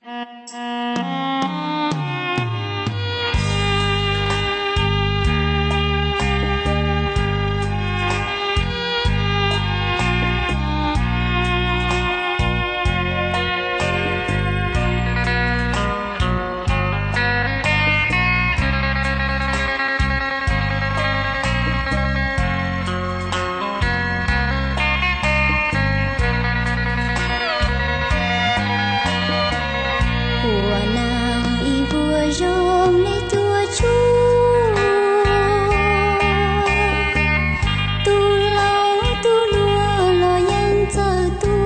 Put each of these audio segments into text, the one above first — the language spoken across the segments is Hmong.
Ua neej ib vuag zoo li cua tsuag, tus laus tus hluas los yeej txawj tu,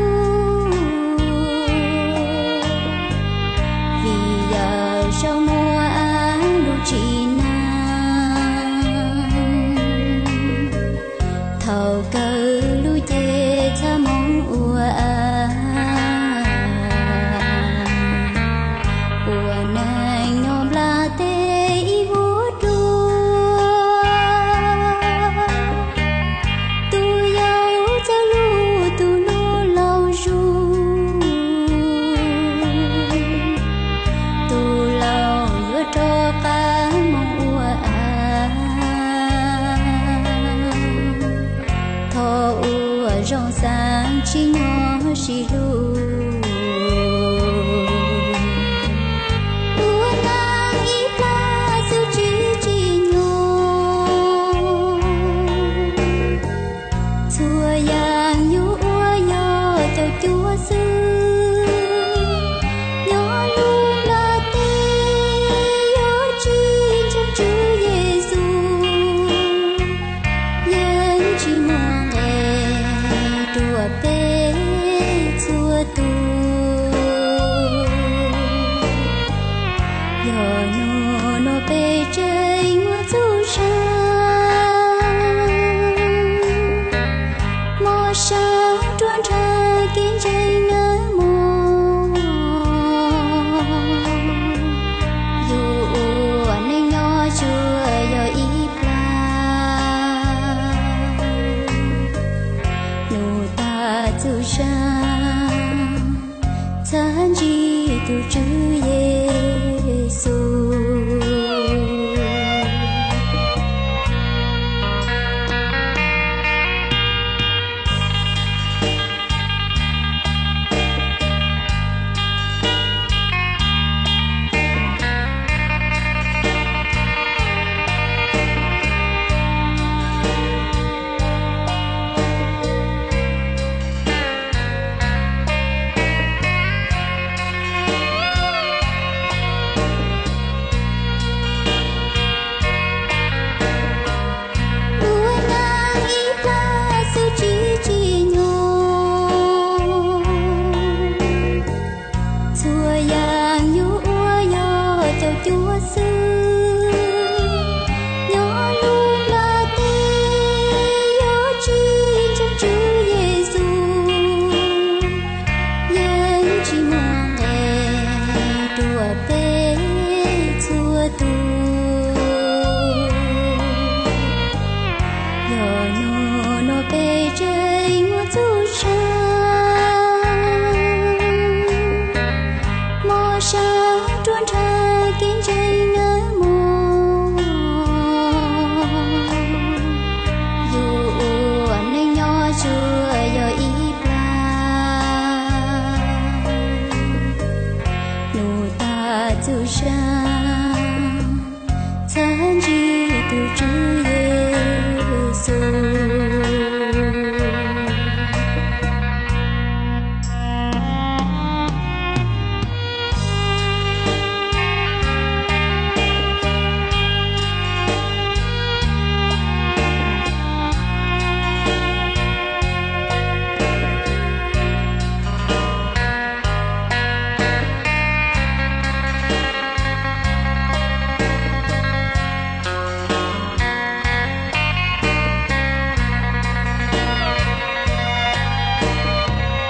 vim yawg saum muaj av lub tsim neeg. Thaum kawg lub cev txaj hmoov ua av, ua neej nyob nplaj teb ib vuag dua. Tus yau txawj hlub tus hluas laus zus, tus laus yuav rov qab mus ua av. Thov ua zoo xav tsis nyob sib hlub, ua neej ib plag xwb tsis tsim nyog. Txhua yam yus ua yog caum cuab xwb, nyob lub nplaj teb yuav tsis ntseeg Tswv Yexus, yeej tsis muaj nqe rau peb txhua tus. Yog hnub no peb tseem muaj txuj sa, mob sab ruaj nrhab kev ntseeg nawb mog. Yus ua neej nyob tsuas yog ib plag, nug tag txuj sa, txhawb ntsig tus Tswv Yexus.